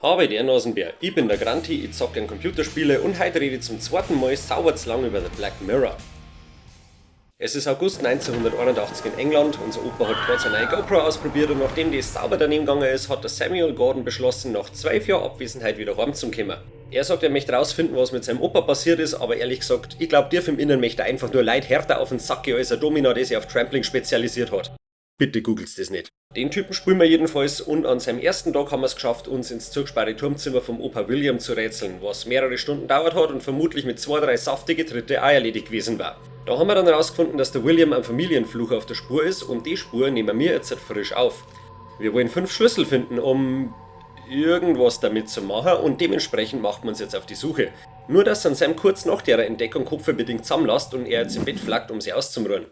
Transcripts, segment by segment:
Habe der Nasenbär, ich bin der Granti, ich zock gern Computerspiele und heute rede ich zum zweiten Mal sauber zu lang über The Black Mirror. Es ist August 1981 in England, unser Opa hat gerade seine neue GoPro ausprobiert und nachdem die sauber daneben gegangen ist, hat der Samuel Gordon beschlossen, nach 12 Jahren Abwesenheit wieder heimzukommen. Er sagt, er möchte rausfinden, was mit seinem Opa passiert ist, aber ehrlich gesagt, ich glaub, tief im Inneren möchte er einfach nur Leid härter auf den Sack gehen als ein Domina, der sich auf Trampling spezialisiert hat. Bitte googelt's das nicht. Den Typen spielen wir jedenfalls und an seinem ersten Tag haben wir es geschafft, uns ins zugesperrte Turmzimmer vom Opa William zu rätseln, was mehrere Stunden dauert hat und vermutlich mit 2, 3 saftige Tritte auch erledigt gewesen war. Da haben wir dann rausgefunden, dass der William am Familienfluch auf der Spur ist und die Spur nehmen wir jetzt frisch auf. Wir wollen 5 Schlüssel finden, um irgendwas damit zu machen und dementsprechend macht man uns jetzt auf die Suche. Nur dass dann Sam kurz nach der Entdeckung kopfbedingt zusammenlasst und er jetzt im Bett flackt, um sie auszuruhen.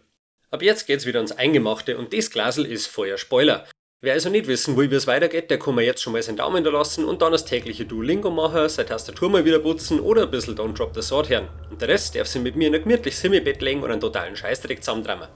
Ab jetzt geht's wieder ans Eingemachte und das Glasl ist voller Spoiler. Wer also nicht wissen will, wie es weitergeht, der kann mir jetzt schon mal seinen Daumen da lassen und dann das tägliche Duolingo machen, seine Tastatur mal wieder putzen oder ein bisschen Don't Drop the Sword hören. Und der Rest darf sich mit mir in ein gemütliches Himmelbett legen und einen totalen Scheißdreck zusammentrammen.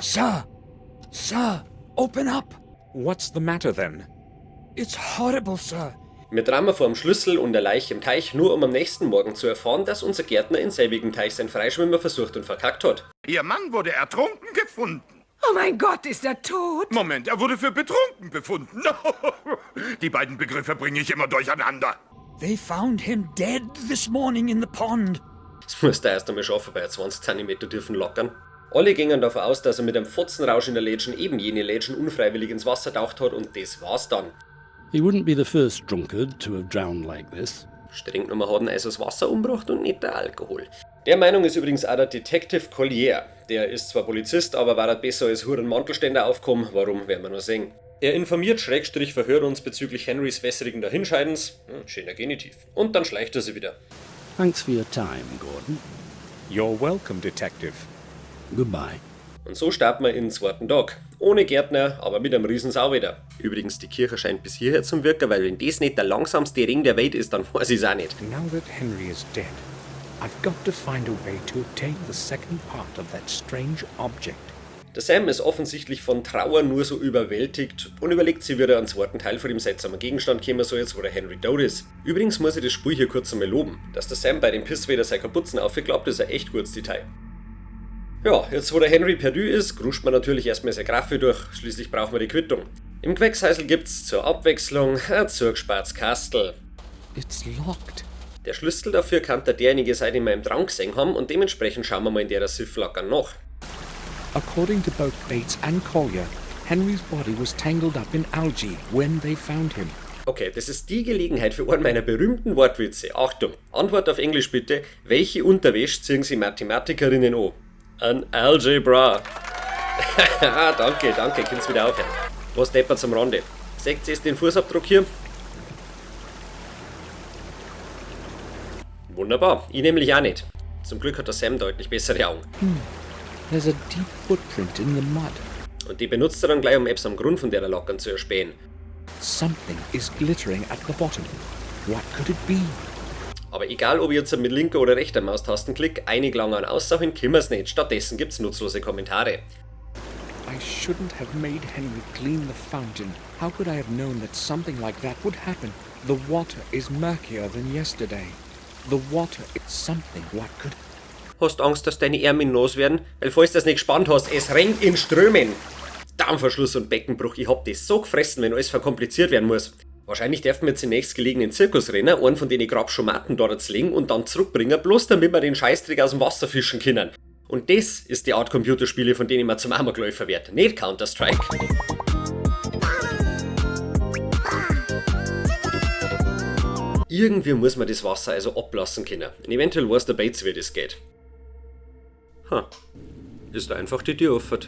Sir! Sir! Open up! What's the matter then? It's horrible, sir. Wir trammen vor dem Schlüssel und der Leiche im Teich, nur um am nächsten Morgen zu erfahren, dass unser Gärtner in selbigen Teich sein Freischwimmer versucht und verkackt hat. Ihr Mann wurde ertrunken gefunden. Oh mein Gott, ist er tot? Moment, er wurde für betrunken befunden. Die beiden Begriffe bringe ich immer durcheinander. They found him dead this morning in the pond. Das muss der erst einmal schaffen bei 20 Zentimeter tiefen Lockern. Alle gingen davon aus, dass er mit einem Fotzenrausch in der Lädchen eben jene Lädchen unfreiwillig ins Wasser taucht hat und das war's dann. He wouldn't be the first drunkard to have drowned like this. Streng genommen hat ihn also das Wasser umgebracht und nicht der Alkohol. Der Meinung ist übrigens auch der Detective Collier. Der ist zwar Polizist, aber war das besser als Huren Mantelständer aufkommen, warum werden wir noch sehen. Er informiert Schrägstrich verhört uns bezüglich Henrys wässrigen Dahinscheidens. Schöner Genitiv. Und dann schleicht er sie wieder. Thanks for your time, Gordon. You're welcome, Detective. Goodbye. Und so starten wir in den zweiten Tag. Ohne Gärtner, aber mit einem riesen Sauwetter. Übrigens, die Kirche scheint bis hierher zum Wirken, weil wenn das nicht der langsamste Ring der Welt ist, dann weiß ich's auch nicht. Now that Henry is dead, I've got to find a way to obtain the second part of that strange object. Der Sam ist offensichtlich von Trauer nur so überwältigt und überlegt sich, wie er an den zweiten Teil von dem seltsamen Gegenstand kommen soll, jetzt wo der Henry tot ist. Übrigens muss ich das Spiel hier kurz einmal loben. Dass der Sam bei dem Pisswetter seine Kapuzen aufgeklappt ist, ein echt gutes Detail. Ja, jetzt wo der Henry perdu ist, gruscht man natürlich erstmal seine Graffe durch, schließlich brauchen wir die Quittung. Im Gewächshäusl gibt's zur Abwechslung ein zugespartes Kastel. It's locked. Der Schlüssel dafür kann der derjenige sein, den wir im Trank gesehen haben und dementsprechend schauen wir mal in der Sifflacker nach. According to both Bates and Collier, Henry's body was tangled up in algae when they found him. Okay, das ist die Gelegenheit für einen meiner berühmten Wortwitze. Achtung, Antwort auf Englisch bitte. Welche Unterwäsche ziehen Sie Mathematikerinnen an? An Algebra. Danke, danke, könnt's wieder aufhören. Was deppert's am Rande? Seht ihr den Fußabdruck hier? Wunderbar, ich nämlich auch nicht. Zum Glück hat der Sam deutlich bessere Augen. There's a deep footprint in the mud. Und die benutzt er dann gleich, um Apps am Grund von der Lockern zu erspähen. Something is glittering at the bottom. What could it be? Aber egal, ob ich jetzt mit linker oder rechter Maustasten klick, einig lang an Aussagen kümmer's nicht. Stattdessen gibt's nutzlose Kommentare. I shouldn't have made Henry clean the fountain. How could I have known that something like that would happen? The water is murkier than yesterday. The water is something. What could... Hast Angst, dass deine Ärmel nass werden? Weil falls du das nicht gespannt hast, es rennt in Strömen. Darmverschluss und Beckenbruch, ich hab das so gefressen, wenn alles verkompliziert werden muss. Wahrscheinlich dürfen wir jetzt den nächstgelegenen Zirkus rennen, einen von denen Grabschomaten dort legen und dann zurückbringen, bloß damit wir den Scheißdreck aus dem Wasser fischen können. Und das ist die Art Computerspiele, von denen man zum Amokläufer wird, nicht Counter-Strike. Irgendwie muss man das Wasser also ablassen können. Und eventuell weiß der Bates, wie das geht. Ha, ist da einfach die Tür offen.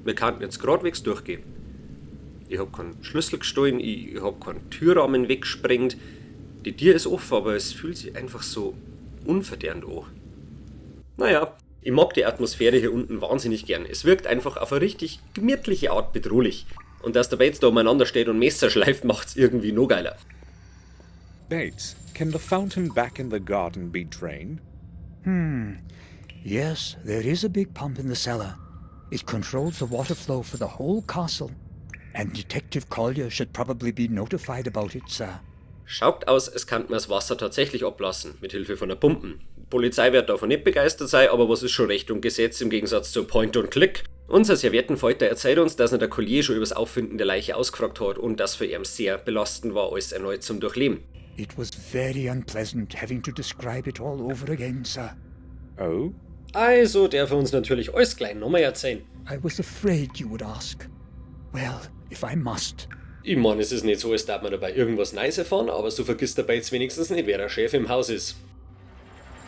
Wir könnten jetzt geradewegs durchgehen. Ich hab keinen Schlüssel gestohlen, ich hab keinen Türrahmen weggesprengt. Die Tür ist offen, aber es fühlt sich einfach so unverdient an. Naja, Ich mag die Atmosphäre hier unten wahnsinnig gern. Es wirkt einfach auf eine richtig gemütliche Art bedrohlich. Und dass der Bates da umeinander steht und Messer schleift, macht's irgendwie noch geiler. Bates, can the fountain back in the garden be drained? Yes, there is a big pump in the cellar. It controls the water flow for the whole castle. And Detective Collier should probably be notified about it, sir. Schaut aus, als kann man das Wasser tatsächlich ablassen, mit Hilfe von der Pumpen. Die Polizei wird davon nicht begeistert sein, aber was ist schon Recht und Gesetz im Gegensatz zu Point und Click? Unser Serviettenfalter erzählt uns, dass ihn der Collier schon übers Auffinden der Leiche ausgefragt hat und das für ihn sehr belastend war, alles erneut zum Durchleben. It was very unpleasant having to describe it all over again, sir. Oh? Also darf er uns natürlich alles gleich nochmal erzählen. I was afraid you would ask. Well, if I must. Ich meine, es ist nicht so, als darf man dabei irgendwas Neues erfahren, aber so vergisst der Bates wenigstens nicht, wer der Chef im Haus ist.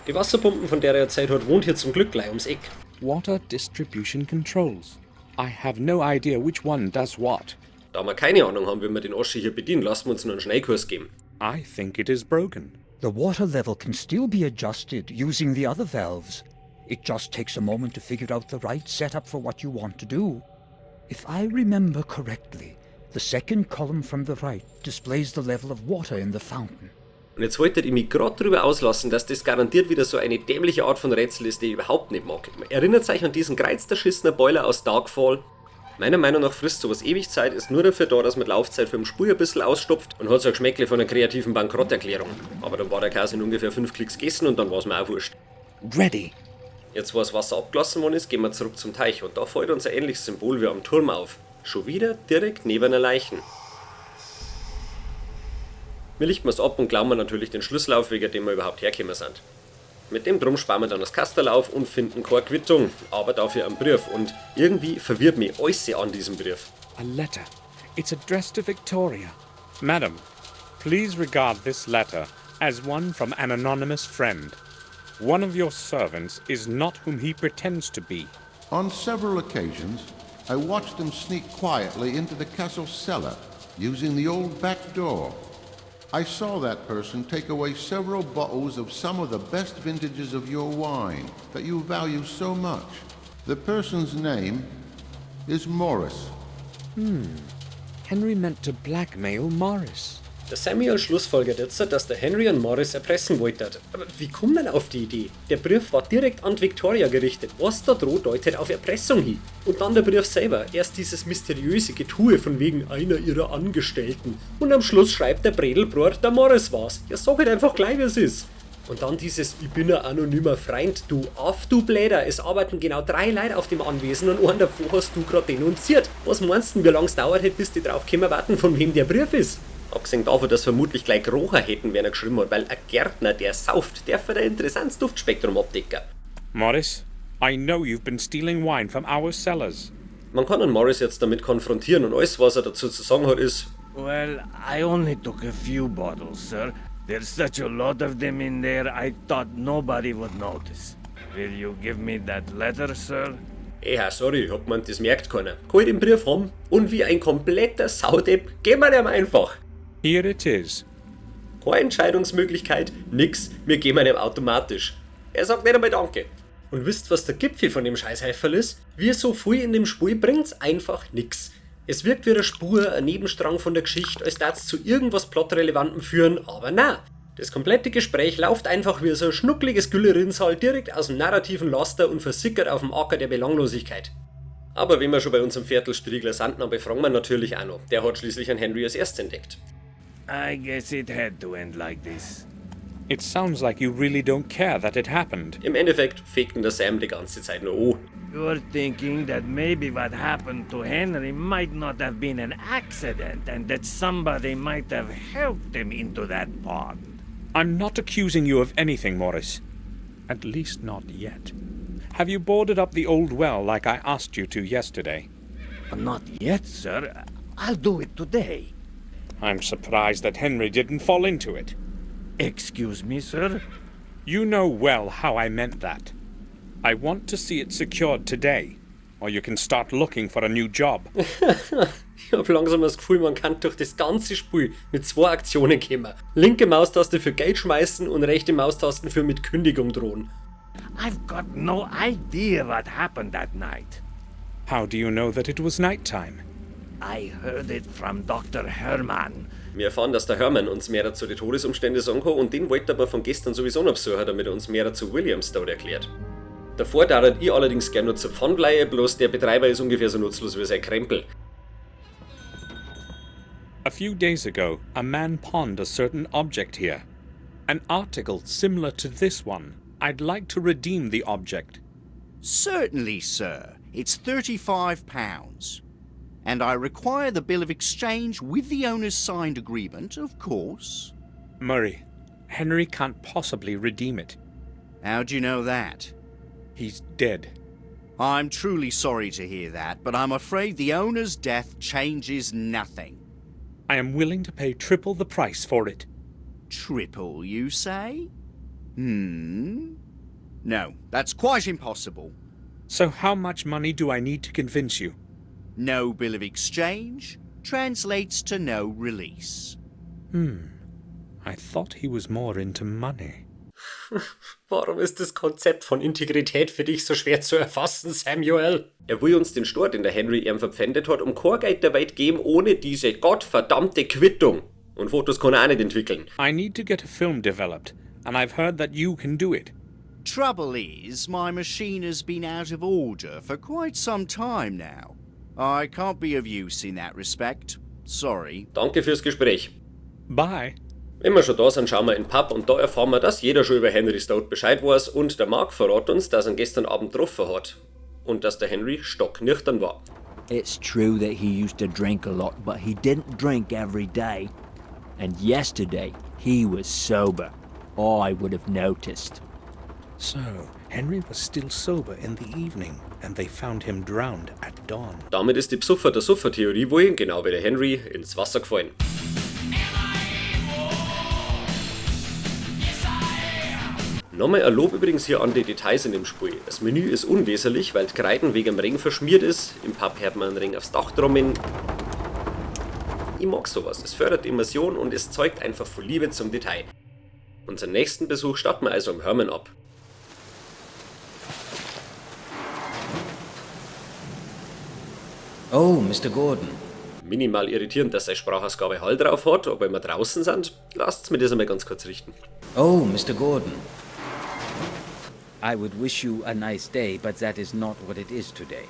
Die Wasserpumpen, von der er erzählt hat, wohnt hier zum Glück gleich ums Eck. Water distribution controls. I have no idea which one does what. Da wir keine Ahnung haben, wie wir den Oschi hier bedienen, lassen wir uns nur einen Schnellkurs geben. I think it is broken. The water level can still be adjusted using the other valves. It just takes a moment to figure out the right setup for what you want to do. If I remember correctly, the second column from the right displays the level of water in the fountain. Und jetzt wollte ich mich gerade darüber auslassen, dass das garantiert wieder so eine dämliche Art von Rätsel ist, die ich überhaupt nicht mag. Erinnert euch an diesen kreuzderschissener Boiler aus Darkfall? Meiner Meinung nach frisst sowas ewig Zeit, ist nur dafür da, dass man die Laufzeit für den Spiel ein bisschen ausstopft und hat so ein Geschmäckle von einer kreativen Bankrotterklärung. Aber dann war der Käse in ungefähr 5 Klicks gegessen und dann war's mir auch wurscht. Ready. Jetzt, wo das Wasser abgelassen worden ist, gehen wir zurück zum Teich und da fällt uns ein ähnliches Symbol wie am Turm auf. Schon wieder direkt neben einer Leichen. Wir lichten es ab und glauben natürlich den Schlüssel auf, wegen dem wir überhaupt hergekommen sind. Mit dem Drum sparen wir dann das Kasterl auf und finden keine Quittung, aber dafür einen Brief und irgendwie verwirrt mich alles an diesem Brief. A letter. It's addressed to Victoria. Madam, please regard this letter as one from an anonymous friend. One of your servants is not whom he pretends to be. On several occasions, I watched him sneak quietly into the castle cellar using the old back door. I saw that person take away several bottles of some of the best vintages of your wine that you value so much. The person's name is Morris. Henry meant to blackmail Morris. Der Samuel schlussfolgert jetzt, dass der Henry an Morris erpressen wollte. Aber wie kommt man auf die Idee? Der Brief war direkt an Victoria gerichtet. Was da droht, deutet auf Erpressung hin. Und dann der Brief selber. Erst dieses mysteriöse Getue von wegen einer ihrer Angestellten. Und am Schluss schreibt der Bredelbrot, der Morris war's. Ja, sag halt einfach gleich, wie es ist. Und dann dieses, ich bin ein anonymer Freund, du Aff, du Bläder. Es arbeiten genau 3 Leute auf dem Anwesen und einen davon hast du grad denunziert. Was meinst du denn, wie lange es dauert hätte, bis die drauf gekommen warten, von wem der Brief ist? Abgesehen davon, dass vermutlich gleich Krocher hätten, wer er geschrieben hat, weil ein Gärtner, der sauft, der für ein interessantes Duftspektrum abdecken. Morris, I know you've been stealing wine from our cellars. Man kann einen Morris jetzt damit konfrontieren und alles, was er dazu zu sagen hat, ist: Well, I only took a few bottles, sir. There's such a lot of them in there, I thought nobody would notice. Will you give me that letter, sir? Ja, sorry, ich hab gemeint, das merkt keiner. Kann ich den Brief haben? Und wie ein kompletter Saudepp, geben wir dem einfach. Here it is. Keine Entscheidungsmöglichkeit, nix, wir geben ihm automatisch. Er sagt nicht einmal Danke. Und wisst, was der Gipfel von dem Scheißhäuferl ist? Wie so viel in dem Spiel bringt's einfach nix. Es wirkt wie eine Spur, ein Nebenstrang von der Geschichte, als darf's zu irgendwas Plotrelevantem führen, aber na. Das komplette Gespräch läuft einfach wie so ein schnuckliges Güllerinnsal direkt aus dem narrativen Laster und versickert auf dem Acker der Belanglosigkeit. Aber wenn wir schon bei unserem Viertelstriegler sind, dann befragen wir natürlich auch noch. Der hat schließlich einen Henry als erstes entdeckt. I guess it had to end like this. It sounds like you really don't care that it happened. Im Endeffekt fegten der Sam die ganze Zeit nur an. You're thinking that maybe what happened to Henry might not have been an accident and that somebody might have helped him into that pond. I'm not accusing you of anything, Morris. At least not yet. Have you boarded up the old well like I asked you to yesterday? Not yet, sir. I'll do it today. I'm surprised that Henry didn't fall into it. Excuse me, sir? You know well how I meant that. I want to see it secured today, or you can start looking for a new job. Ich hab langsam das Gefühl, man kann durch das ganze Spiel mit 2 Aktionen kommen. Linke Maustaste für Geld schmeißen und rechte Maustasten für mit Kündigung drohen. I've got no idea what happened that night. How do you know that it was night time? I heard it from Dr. Hermann. Wir erfahren, dass der Hermann uns mehr zu den Todesumständen sagen kann und den wollte aber von gestern sowieso noch besuchen, damit er uns mehr zu Williams Tod erklärt. Davor darf ich allerdings gern nur zur Pfandleihe, bloß der Betreiber ist ungefähr so nutzlos wie sein Krempel. A few days ago, a man pawned a certain object here. An article similar to this one. I'd like to redeem the object. Certainly, sir. It's £35. And I require the bill of exchange with the owner's signed agreement, of course. Murray, Henry can't possibly redeem it. How do you know that? He's dead. I'm truly sorry to hear that, but I'm afraid the owner's death changes nothing. I am willing to pay triple the price for it. Triple, you say? No, that's quite impossible. So how much money do I need to convince you? No bill of exchange translates to no release. I thought he was more into money. Warum ist das Konzept von Integrität für dich so schwer zu erfassen, Samuel? Er will uns den Stor, den der Henry ihm verpfändet hat, um kein Geld der Welt geben, ohne diese gottverdammte Quittung. Und Fotos kann er auch nicht entwickeln. I need to get a film developed, and I've heard that you can do it. Trouble is, my machine has been out of order for quite some time now. I can't be of use in that respect. Sorry. Danke fürs Gespräch. Bye. Wenn wir schon da sind, schauen wir in den Pub und da erfahren wir, dass jeder schon über Henrys Tod Bescheid weiß und der Mark verrät uns, dass er ihn gestern Abend getroffen hat und dass der Henry stocknüchtern war. It's true that he used to drink a lot, but he didn't drink every day. And yesterday, he was sober. I would have noticed. So, Henry was still sober in the evening, and they found him drowned at dawn. Damit ist die Psuffer der Suffer-Theorie wohl, genau wie der Henry, ins Wasser gefallen. Nochmal ein Lob übrigens hier an die Details in dem Spiel. Das Menü ist unleserlich, weil die Kreiden wegen dem Regen verschmiert ist. Im Pub hört man einen Ring aufs Dach trommeln. Ich mag sowas. Es fördert Immersion und es zeugt einfach von Liebe zum Detail. Unseren nächsten Besuch starten wir also im Hermann ab. Oh, Mr. Gordon. Minimal irritierend, dass seine Sprachausgabe Hall drauf hat, obwohl wir draußen sind. Lasst's mir das einmal ganz kurz richten. Oh, Mr. Gordon. I would wish you a nice day, but that is not what it is today.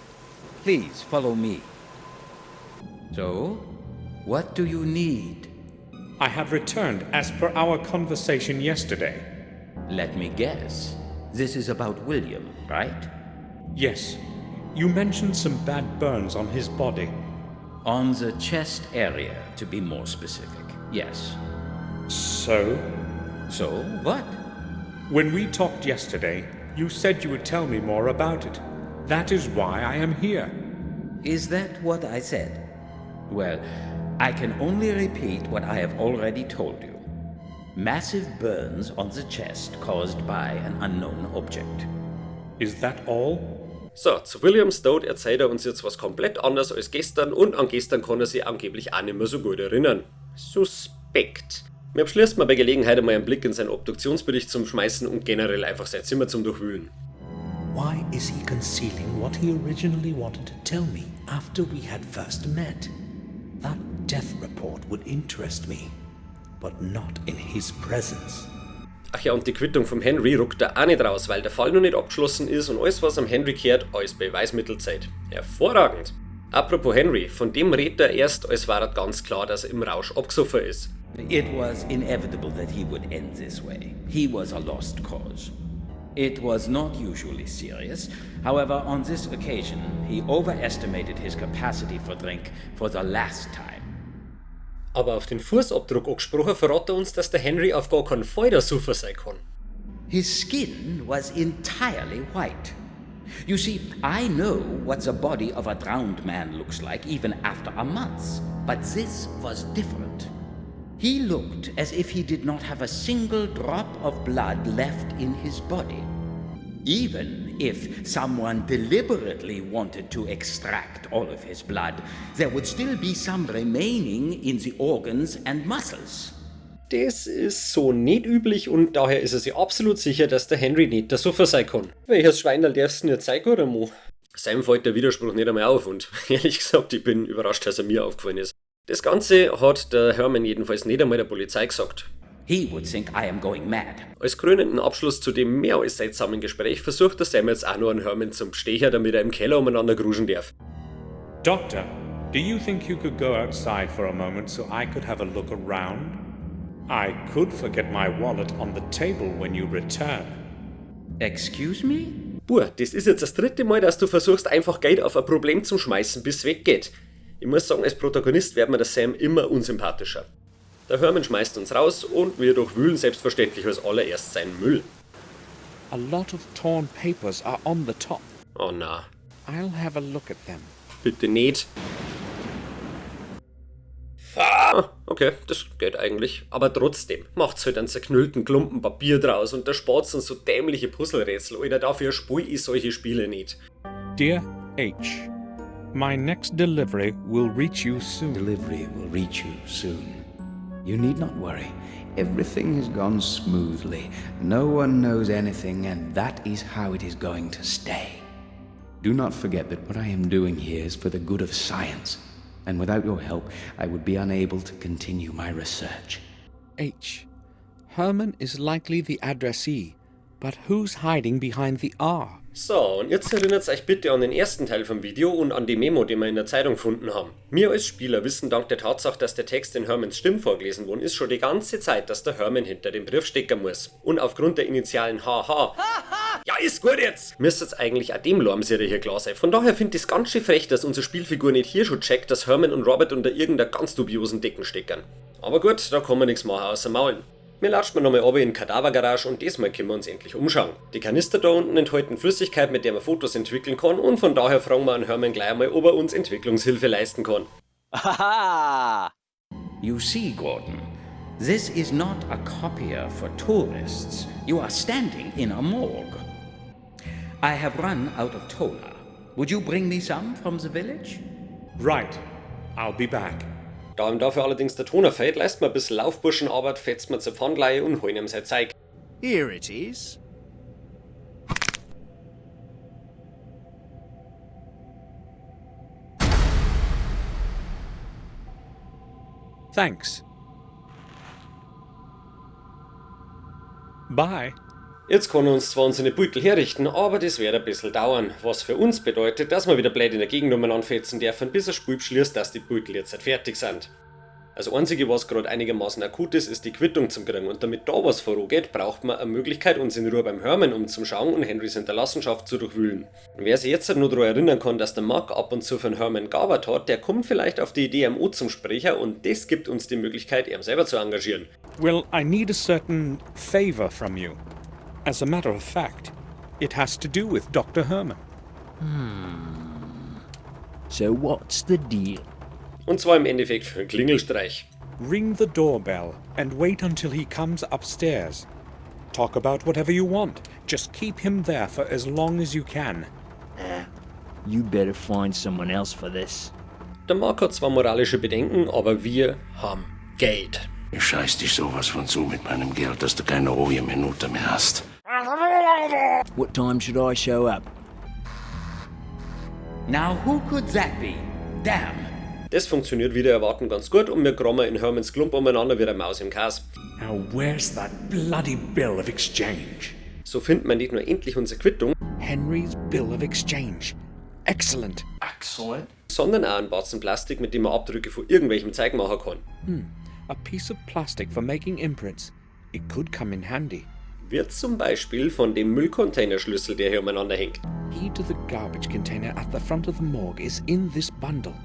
Please follow me. So, what do you need? I have returned as per our conversation yesterday. Let me guess. This is about William, right? Yes. You mentioned some bad burns on his body. On the chest area, to be more specific. Yes. So? So, what? When we talked yesterday, you said you would tell me more about it. That is why I am here. Is that what I said? Well, I can only repeat what I have already told you. Massive burns on the chest caused by an unknown object. Is that all? So, zu Williams Tod erzählt er uns jetzt was komplett anderes als gestern und an gestern kann er sich angeblich auch nicht mehr so gut erinnern. Suspekt. Wir beschließen mal bei Gelegenheit einmal einen Blick in seinen Obduktionsbericht zum Schmeißen und generell einfach sein Zimmer zum Durchwühlen. Why is he concealing what he originally wanted to tell me after we had first met? That death report would interest me, but not in his presence. Ach ja, und die Quittung vom Henry ruckt er auch nicht raus, weil der Fall noch nicht abgeschlossen ist und alles, was am Henry gehört, als Beweismittel zählt. Hervorragend! Apropos Henry, von dem redet er erst, als war er ganz klar, dass er im Rausch abgesoffen ist. It was inevitable that he would end this way. He was a lost cause. It was not usually serious. However, on this occasion, he overestimated his capacity for drink for the last time. Aber auf den Fußabdruck angesprochen, verrät er uns, dass der Henry auf gar keinen Fall der Suffer sein kann. His skin was entirely white. You see, I know what the body of a drowned man looks like even after a month, but this was different. He looked as if he did not have a single drop of blood left in his body. Even if someone deliberately wanted to extract all of his blood, there would still be some remaining in the organs and muscles. Das ist so nicht üblich und daher ist er sich absolut sicher, dass der Henry nicht der Suffer sein kann. Welches Schweinerl darfst du denn jetzt sein, guter Mo? Sam fällt der Widerspruch nicht einmal auf und ehrlich gesagt, ich bin überrascht, dass er mir aufgefallen ist. Das Ganze hat der Herman jedenfalls nicht einmal der Polizei gesagt. He would think I am going mad. Als krönenden Abschluss zu dem mehr als seltsamen Gespräch versucht der Sam jetzt auch noch einen Herman zum Stecher, damit er im Keller umeinander gruschen darf. Doctor, do you think you could go outside for a moment so I could have a look around? I could forget my wallet on the table when you return. Excuse me? Buah, das ist jetzt das dritte Mal, dass du versuchst, einfach Geld auf ein Problem zu schmeißen, bis es weggeht. Ich muss sagen, als Protagonist wird mir der Sam immer unsympathischer. Der Herman schmeißt uns raus und wir durchwühlen selbstverständlich als allererst seinen Müll. A lot of torn papers are on the top. Oh na. I'll have a look at them. Bitte nicht. Ah, okay, das geht eigentlich. Aber trotzdem, macht's halt einen zerknüllten Klumpen Papier draus und da spart's uns so dämliche Puzzlerätsel. Alter, dafür spiel ich solche Spiele nicht. Dear H, my next delivery will reach you soon. Delivery will reach you soon. You need not worry. Everything has gone smoothly. No one knows anything, and that is how it is going to stay. Do not forget that what I am doing here is for the good of science, and without your help, I would be unable to continue my research. H. Herman is likely the addressee, but who's hiding behind the R? So, und jetzt erinnert euch bitte an den ersten Teil vom Video und an die Memo, die wir in der Zeitung gefunden haben. Wir als Spieler wissen dank der Tatsache, dass der Text in Hermans Stimme vorgelesen worden ist, schon die ganze Zeit, dass der Herman hinter dem Brief stecken muss. Und aufgrund der Initialen HH. Ja, ist gut jetzt! Müsste es eigentlich auch dem Lormsierer hier klar sein. Von daher finde ich es ganz schön frech, dass unsere Spielfigur nicht hier schon checkt, dass Herman und Robert unter irgendeiner ganz dubiosen Decken stecken. Aber gut, da kann man nichts machen außer maulen. Wir latschen nochmal runter in die Kadavergarage und diesmal können wir uns endlich umschauen. Die Kanister da unten enthalten Flüssigkeit, mit der man Fotos entwickeln kann und von daher fragen wir an Herman gleich einmal, ob er uns Entwicklungshilfe leisten kann. Aha! You see, Gordon, this is not a copier for tourists. You are standing in a morgue. I have run out of toner. Would you bring me some from the village? Right. I'll be back. Da ihm dafür allerdings der Toner fehlt, leist man ein bisschen Laufburschenarbeit, fetzt man zur Pfandleihe und holen ihm sein Zeug. Here it is. Thanks. Bye. Jetzt kann er uns zwar unsere Beutel herrichten, aber das wird ein bisschen dauern. Was für uns bedeutet, dass wir wieder blöd in der Gegend umeinander fetzen dürfen, bis er Spiel beschließt, dass die Beutel jetzt halt fertig sind. Das Einzige, was gerade einigermaßen akut ist, ist die Quittung zum kriegen. Und damit da was vorangeht, braucht man eine Möglichkeit, uns in Ruhe beim Herman umzuschauen und Henrys Hinterlassenschaft zu durchwühlen. Und wer sich jetzt halt nur daran erinnern kann, dass der Mark ab und zu von Herman gearbeitet hat, der kommt vielleicht auf die Idee, ihm auch zum Sprecher und das gibt uns die Möglichkeit, ihn selber zu engagieren. Well, I need a certain favor from you. As a matter of fact, it has to do with Dr. Herman. So what's the deal? Und zwar im Endeffekt für einen Klingelstreich. Ring the doorbell and wait until he comes upstairs. Talk about whatever you want. Just keep him there for as long as you can. You better find someone else for this. Der Mark hat zwar moralische Bedenken, aber wir haben Geld. Ich scheiß dich sowas von zu mit meinem Geld, dass du keine ruhige Minute mehr hast. What time should I show up? Now, who could that be? Damn! Das funktioniert wieder erwarten ganz gut und wir krammen in Hermans Klump umeinander wie eine Maus im Kas. Now, where's that bloody bill of exchange? So finden wir nicht nur endlich unsere Quittung, Henry's bill of exchange. Excellent. Excellent. sondern auch einen Batzen Plastik, mit dem man Abdrücke von irgendwelchem Zeug machen kann. A piece of plastic for making imprints. It could come in handy. Wird zum Beispiel von dem Müllcontainerschlüssel, der hier umeinander hängt. Key to the garbage container at the front of the morgue is in this bundle.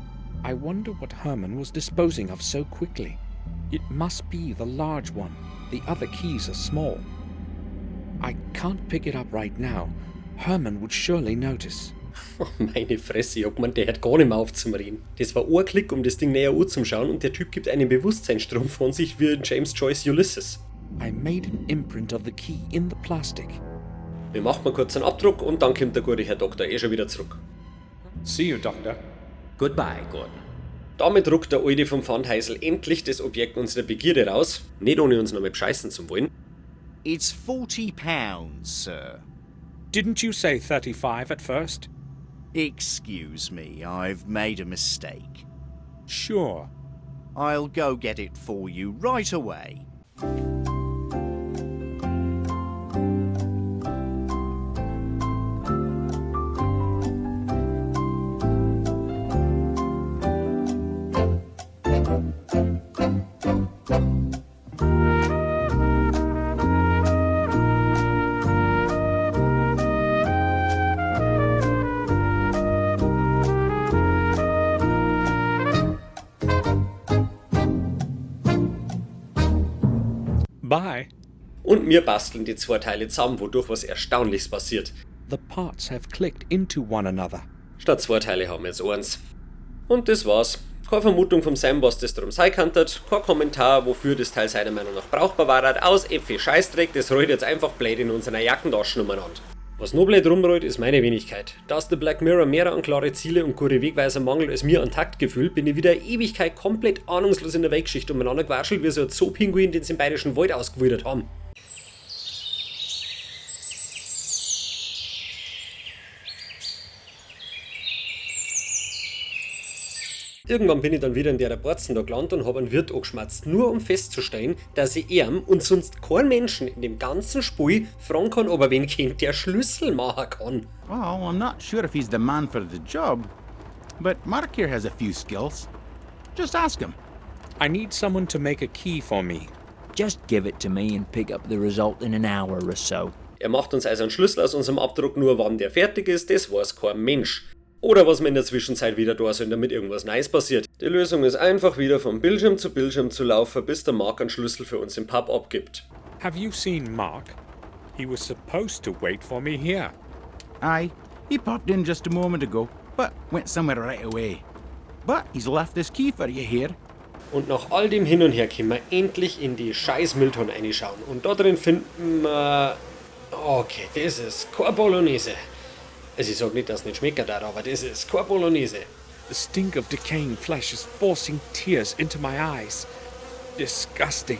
I wonder what Herman was disposing of so quickly. It must be the large one. The other keys are small. I can't pick it up right now. Herman would surely notice. Oh, meine Fresse, ich hab gemeint, der hört gar nicht mehr auf zum Reden. Das war ein Klick, um das Ding näher anzuschauen und der Typ gibt einen Bewusstseinsstrom von sich wie in James Joyce Ulysses. I made an imprint of the key in the plastic. Wir machen mal kurz einen Abdruck und dann kommt der gute Herr Doktor eh schon wieder zurück. See you, Doctor. Goodbye, Gordon. Damit ruckt der Alte vom Pfandhäusl endlich das Objekt unserer Begierde raus, nicht ohne uns noch mal bescheißen zu wollen. It's £40, sir. Didn't you say 35 at first? Excuse me, I've made a mistake. Sure. I'll go get it for you right away. Bye. Und wir basteln die zwei Teile zusammen, wodurch was Erstaunliches passiert. The parts have clicked into one another. Statt zwei Teile haben wir jetzt eins. Und das war's. Keine Vermutung vom Sam, was das drum sein kann, kein Kommentar, wofür das Teil seiner Meinung nach brauchbar war, aus Äpfel Scheißdreck, das rollt jetzt einfach blöd in unserer Jackentaschen umeinander. Was noch blöd rumrollt, ist meine Wenigkeit. Da es The Black Mirror mehr an klare Ziele und gute Wegweiser mangelt als mir an Taktgefühl, bin ich wieder eine Ewigkeit komplett ahnungslos in der Weltgeschichte umeinander gewatschelt, wie so ein Zoopinguin, den sie im Bayerischen Wald ausgewildert haben. Irgendwann bin ich dann wieder in der Borzen da gelandet und hab einen Wirt angeschmatzt, nur um festzustellen, dass ich ihm und sonst keinen Menschen in dem ganzen Spiel fragen kann, ob er wen kennt, der Schlüssel machen kann. Well, I'm not sure if he's the man for the job, but Mark here has a few skills. Just ask him. I need someone to make a key for me. Just give it to me and pick up the result in an hour or so. Er macht uns also einen Schlüssel aus unserem Abdruck, nur wann der fertig ist, das weiß kein Mensch. Oder was wir in der Zwischenzeit wieder da sind, damit irgendwas Neues passiert. Die Lösung ist einfach wieder von Bildschirm zu Bildschirm zu laufen, bis der Mark einen Schlüssel für uns im Pub abgibt. Have you seen Mark? He was supposed to wait for me here. Aye, he popped in just a moment ago, but went somewhere right away. But he's left this key for you here. Und nach all dem Hin und Her können wir endlich in die scheiß Mülltonne reinschauen. Und da drin finden wir... Okay, das ist keine Bolognese. Also ich sag nicht, dass es nicht schmecken darf, aber das ist keine Bolognese. The stink of decaying flesh is forcing tears into my eyes. Disgusting.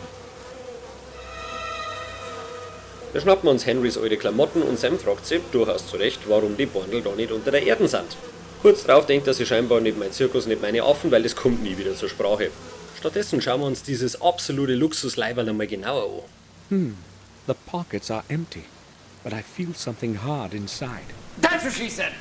Da schnappen wir uns Henrys alte Klamotten und Sam fragt sich, durchaus zu Recht, warum die Bordel da nicht unter der Erde sind. Kurz drauf denkt er sich scheinbar, nicht mein Zirkus, nicht meine Affen, weil das kommt nie wieder zur Sprache. Stattdessen schauen wir uns dieses absolute Luxusleiberl einmal genauer an. The pockets are empty, but I feel something hard inside. That's what she said.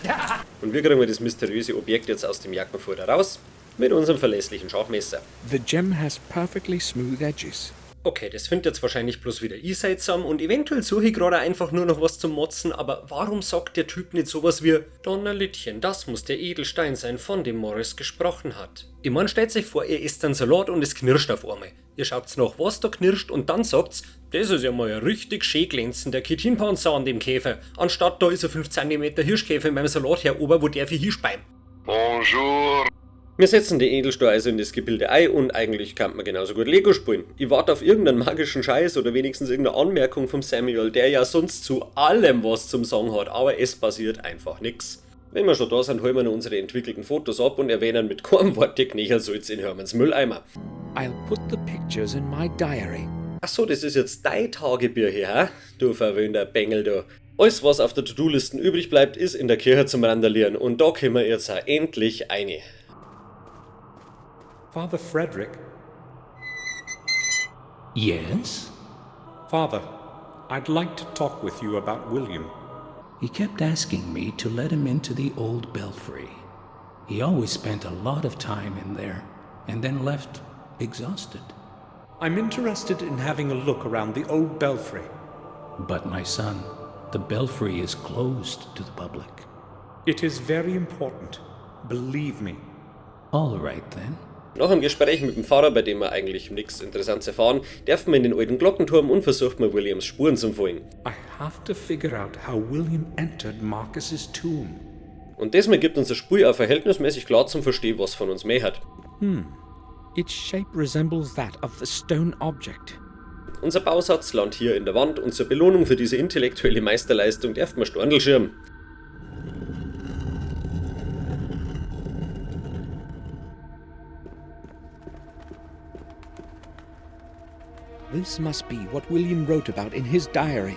Und wir kriegen das mysteriöse Objekt jetzt aus dem Jackenfutter raus mit unserem verlässlichen Schachmesser. The gem has perfectly smooth edges. Okay, das findet jetzt wahrscheinlich bloß wieder ich seltsam und eventuell suche ich gerade einfach nur noch was zum Motzen, aber warum sagt der Typ nicht sowas wie Donnerlittchen, das muss der Edelstein sein, von dem Morris gesprochen hat. Ich mein, stellt sich vor, ihr isst einen Salat und es knirscht auf einmal. Ihr schaut's nach, was da knirscht und dann sagt's, das ist ja mal ein richtig schön glänzender Chitinpanzer an dem Käfer, anstatt da ist ein 5 cm Hirschkäfer in meinem Salat herober, wo der für hinspeim. Bonjour. Wir setzen den Edelstahl also in das Gebilde ein und eigentlich kann man genauso gut Lego spielen. Ich warte auf irgendeinen magischen Scheiß oder wenigstens irgendeine Anmerkung vom Samuel, der ja sonst zu allem was zum Sagen hat, aber es passiert einfach nix. Wenn wir schon da sind, holen wir noch unsere entwickelten Fotos ab und erwähnen mit keinem Wort die Knächersulz in Hermans Mülleimer. I'll put the pictures in my diary. Ach so, das ist jetzt dein Tagebier hier, hä? Du verwöhnter Bengel, du. Alles, was auf der To-Do-Liste übrig bleibt, ist in der Kirche zum Randalieren und da können wir jetzt auch endlich eine. Father Frederick. Yes? Father, I'd like to talk with you about William. He kept asking me to let him into the old belfry. He always spent a lot of time in there and then left exhausted. I'm interested in having a look around the old belfry. But, my son, the belfry is closed to the public. It is very important. Believe me. All right then. Nach einem Gespräch mit dem Pfarrer, bei dem wir eigentlich nichts Interessantes erfahren, dürfen wir in den alten Glockenturm und versuchen wir Williams Spuren zu folgen. I have to figure out how William entered Marcus's tomb. Und diesmal gibt uns das Spiel auch verhältnismäßig klar zum Verstehen, was von uns mehr hat. Its shape resembles that of the stone object. Unser Bausatz landet hier in der Wand und zur Belohnung für diese intellektuelle Meisterleistung darf man Storndl schirmen. This must be what William wrote about in his diary.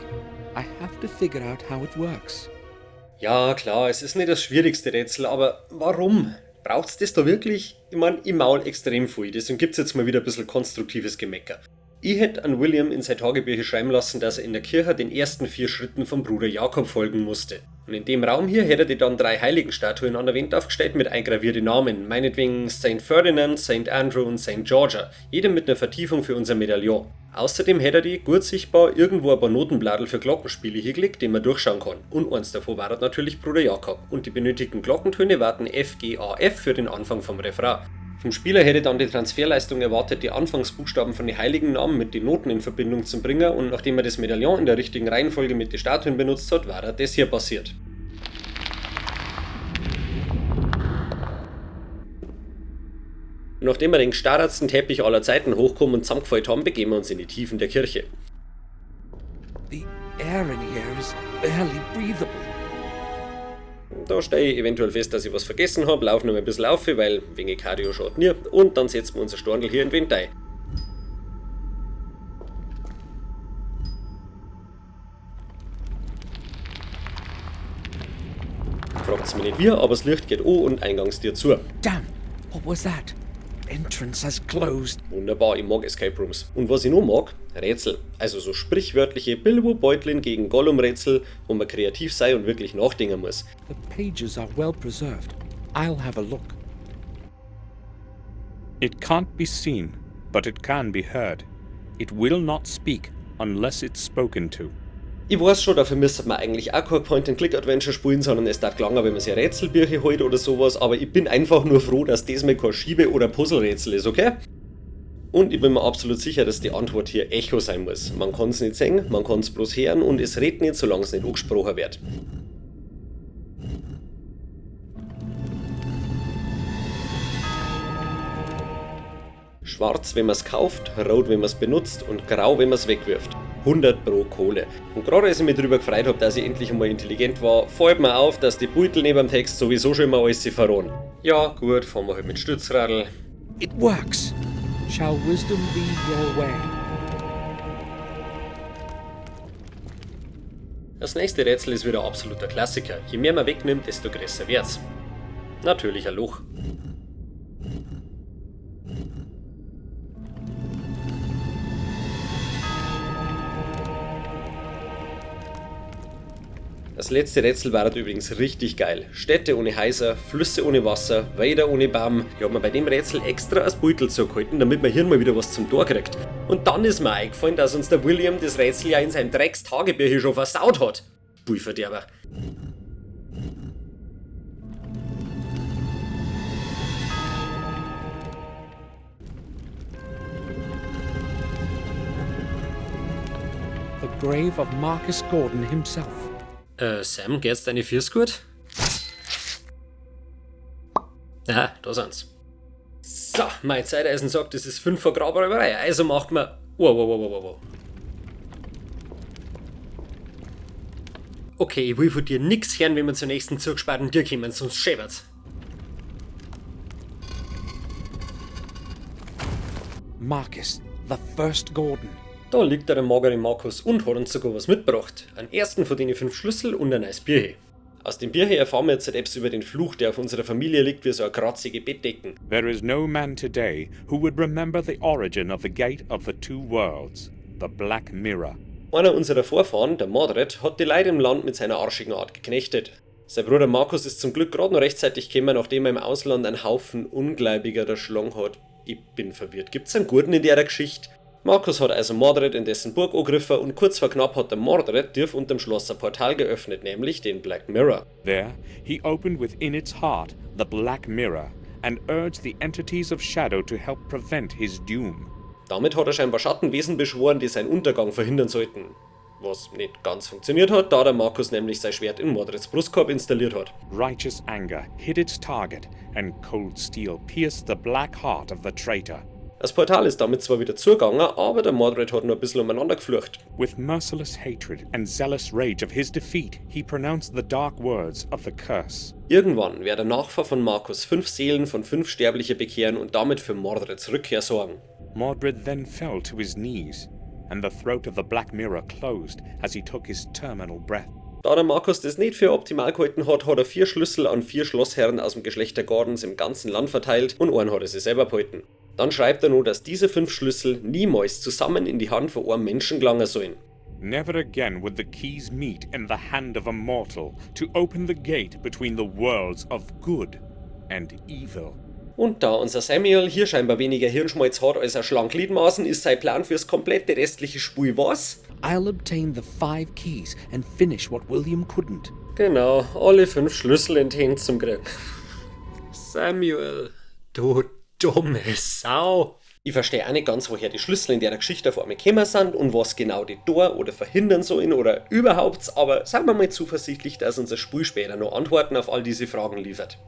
I have to figure out how it works. Ja, klar, es ist nicht das schwierigste Rätsel, aber warum? Braucht's das da wirklich? Ich mein, ich maul extrem viel, deswegen gibt's jetzt mal wieder ein bisschen konstruktives Gemecker. Ich hätte an William in sein Tagebücher schreiben lassen, dass er in der Kirche den ersten 4 Schritten vom Bruder Jakob folgen musste. Und in dem Raum hier hätte er dann 3 Heiligenstatuen an der Wand aufgestellt mit eingravierten Namen, meinetwegen Saint Ferdinand, Saint Andrew und Saint Georgia, jeder mit einer Vertiefung für unser Medaillon. Außerdem hätte er die, gut sichtbar, irgendwo ein paar Notenbladel für Glockenspiele hingelegt, die man durchschauen kann. Und eins davon war natürlich Bruder Jakob. Und die benötigten Glockentöne warten F, G, A, F für den Anfang vom Refrain. Vom Spieler hätte dann die Transferleistung erwartet, die Anfangsbuchstaben von den heiligen Namen mit den Noten in Verbindung zu bringen, und nachdem er das Medaillon in der richtigen Reihenfolge mit den Statuen benutzt hat, war das hier passiert. Nachdem wir den gestarrtsten Teppich aller Zeiten hochkommen und zusammengefallen haben, begeben wir uns in die Tiefen der Kirche. The air in here is barely breathable. Da stelle ich eventuell fest, dass ich was vergessen hab, lauf noch mal ein bisschen auf, weil wegen Cardio schaut nie, und dann setzen wir unser Storndl hier in den Wind ein. Fragt's mich nicht wie, aber das Licht geht an und Eingangstür zu. Damn, what was that? Entrance has closed. Wunderbar, ich mag Escape Rooms. Und was ich noch mag? Rätsel. Also so sprichwörtliche Bilbo-Beutlin gegen Gollum-Rätsel, wo man kreativ sei und wirklich nachdenken muss. The pages are well preserved. I'll have a look. It can't be seen, but it can be heard. It will not speak unless it's spoken to. Ich weiß schon, dafür müsste man eigentlich auch kein Point-and-Click-Adventure spielen, sondern es darf gelangen, wenn man sich Rätselbücher holt oder sowas, aber ich bin einfach nur froh, dass das mal kein Schiebe- oder Puzzle-Rätsel ist, okay? Und ich bin mir absolut sicher, dass die Antwort hier Echo sein muss. Man kann's nicht sehen, man kann's bloß hören und es redet nicht, solange es nicht angesprochen wird. Schwarz, wenn man's kauft, rot, wenn man's benutzt und grau, wenn man's wegwirft. 100 pro Kohle. Und gerade als ich mich darüber gefreut hab, dass ich endlich einmal intelligent war, fällt mir auf, dass die Beutel neben dem Text sowieso schon immer alles verraten. Ja, gut, fahren wir halt mit Stützradl. It works. Shall wisdom lead your way? Das nächste Rätsel ist wieder absoluter Klassiker. Je mehr man wegnimmt, desto größer wird's. Natürlich ein Loch. Das letzte Rätsel war übrigens richtig geil. Städte ohne Häuser, Flüsse ohne Wasser, Wälder ohne Baum. Ich hab mir bei dem Rätsel extra als Beutel zugehalten, damit man hier mal wieder was zum Tor kriegt. Und dann ist mir eingefallen, dass uns der William das Rätsel ja in seinem Drecks-Tagebücher schon versaut hat. Spielverderber. The grave of Marcus Gordon himself. Sam, geht's deine Füße gut? Aha, da sind's. So, mein Zeiteisen sagt, es ist 5 vor Grabräuberei, also macht man... Wow, wow, wow, wow, wow. Okay, ich will von dir nix hören, wenn wir zur nächsten zugesperrten Tür kommen, sonst schäbert's. Marcus, the first Gordon. Da liegt der magere Markus und hat uns sogar was mitgebracht. Einen ersten von den 5 Schlüssel und ein neues Bierchen. Aus dem Bierchen erfahren wir jetzt etwas über den Fluch, der auf unserer Familie liegt wie so eine kratzige Bettdecken. There is no man today who would remember the origin of the Gate of the Two Worlds, the Black Mirror. Einer unserer Vorfahren, der Mordred, hat die Leute im Land mit seiner arschigen Art geknechtet. Sein Bruder Markus ist zum Glück gerade noch rechtzeitig gekommen, nachdem er im Ausland einen Haufen Ungläubiger erschlagen hat. Ich bin verwirrt. Gibt's einen Guten in der Geschichte? Markus hat also Mordred in dessen Burg angegriffen und kurz vor knapp hat der Mordred tief unterm Schloss ein Portal geöffnet, nämlich den Black Mirror. There he opened within its heart the Black Mirror and urged the entities of shadow to help prevent his doom. Damit hat er scheinbar Schattenwesen beschworen, die seinen Untergang verhindern sollten. Was nicht ganz funktioniert hat, da der Markus nämlich sein Schwert in Mordreds Brustkorb installiert hat. Righteous anger hit its target and cold steel pierced the black heart of the traitor. Das Portal ist damit zwar wieder zugegangen, aber der Mordred hat nur ein bisschen umeinander geflucht. With merciless hatred and zealous rage of his defeat, he pronounced the dark words of the curse. Irgendwann wird der Nachfahr von Markus 5 Seelen von 5 Sterbliche bekehren und damit für Mordreds Rückkehr sorgen. Mordred then fell to his knees. And the throat of the Black Mirror closed as he took his terminal breath. Da der Markus das nicht für optimal gehalten hat, hat er 4 Schlüssel an 4 Schlossherren aus dem Geschlecht der Gordons im ganzen Land verteilt und einen hat er sich selber behalten. Dann schreibt er nur, dass diese 5 Schlüssel niemals zusammen in die Hand von einem Menschen gelangen sollen. Never again would the keys meet in the hand of a mortal to open the gate between the worlds of good and evil. Und da unser Samuel hier scheinbar weniger Hirnschmalz hat als er schlank Gliedmaßen, ist sein Plan fürs komplette restliche Spiel was? I'll obtain the 5 keys and finish what William couldn't. Genau, alle 5 Schlüssel in die Hände zum Kriegen. Samuel, du dumme Sau. Ich verstehe auch nicht ganz, woher die Schlüssel in der Geschichte auf einmal gekommen sind und was genau die Tor oder verhindern sollen oder überhaupt, aber seien wir mal zuversichtlich, dass unser Spiel später noch Antworten auf all diese Fragen liefert.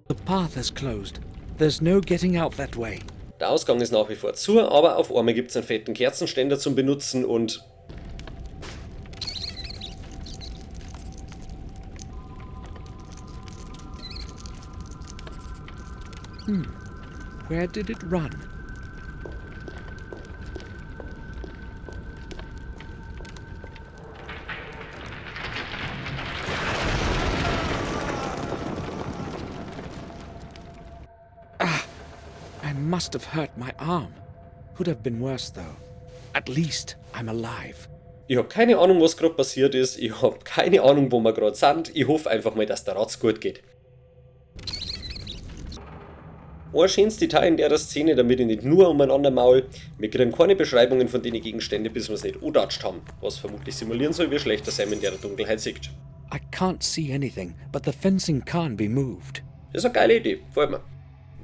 The path is closed. There's no getting out that way. Der Ausgang ist nach wie vor zu, aber auf einmal gibt's einen fetten Kerzenständer zum Benutzen und Where did it run? Ah, I must have hurt my arm. Could have been worse though. At least I'm alive. Ich hab keine Ahnung, was grad passiert ist. Ich hab keine Ahnung, wo wir grad sind. Ich hoff einfach mal, dass der Ratz gut geht. Ein schönes Detail in der Szene, damit ich nicht nur umeinander maul. Wir kriegen keine Beschreibungen von den Gegenständen, bis wir's nicht angedatscht haben, was vermutlich simulieren soll, wie schlecht der Sam in der Dunkelheit sieht. I can't see anything, but the fencing can't be moved. Das ist eine geile Idee, gefällt mir.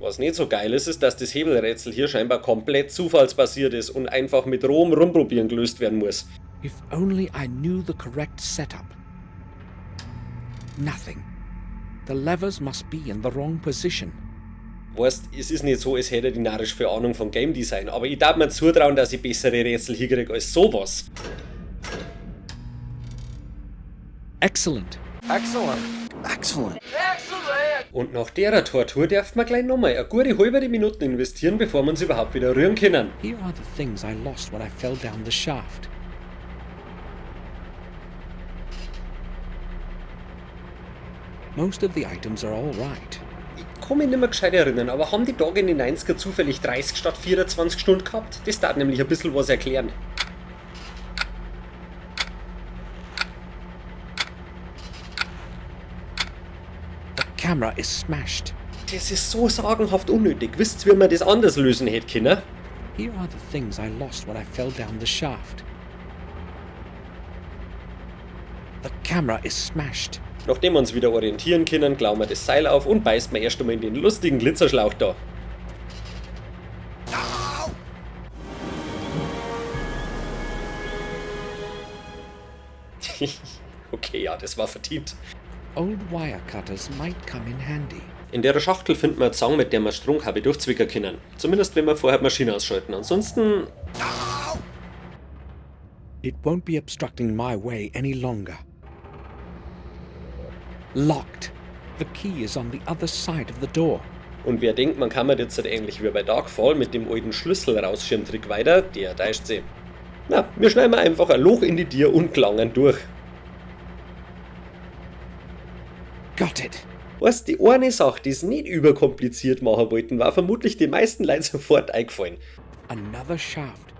Was nicht so geil ist, ist, dass das Hebelrätsel hier scheinbar komplett zufallsbasiert ist und einfach mit rohem Rumprobieren gelöst werden muss. If only I knew the correct setup. Nothing. The levers must be in the wrong position. Weißt, es ist nicht so, als hätte ich narrisch viel Ahnung von Game Design, aber ich darf mir zutrauen, dass ich bessere Rätsel hinkriege als sowas. Excellent. Excellent. Excellent. Excellent. Und nach der Tortur darf man gleich nochmal eine gute halbe Minute investieren, bevor wir uns überhaupt wieder rühren können. Here are the things I lost when I fell down the shaft. Most of the items are all right. Ich kann mich nicht mehr gescheit erinnern, aber haben die Tage in den 90er zufällig 30 statt 24 Stunden gehabt? Das darf nämlich ein bisschen was erklären. The camera is smashed. Das ist so sagenhaft unnötig. Wisst ihr, wie man das anders lösen hätte können? Here are the things I lost when I fell down the shaft. The camera is smashed. Nachdem wir uns wieder orientieren können, klauen wir das Seil auf und beißen wir erst einmal in den lustigen Glitzerschlauch da. Okay, ja, das war verdient. Old wire cutters might come in handy. In der Schachtel finden wir eine Zange, mit der wir Stromkabel durchzwicken können. Zumindest wenn wir vorher die Maschine ausschalten. Ansonsten... It won't be obstructing my way any longer. Locked. The key is on the other side of the door. Und wer denkt, man kann mir jetzt halt ähnlich wie bei Darkfall mit dem alten Schlüssel rausschirmtrick weiter, der täuscht sich. Na, wir schneiden einfach ein Loch in die Tür und gelangen durch. Got it. Weißt, die eine Sache, die es nicht überkompliziert machen wollten, war vermutlich den meisten Leuten sofort eingefallen. Another shaft.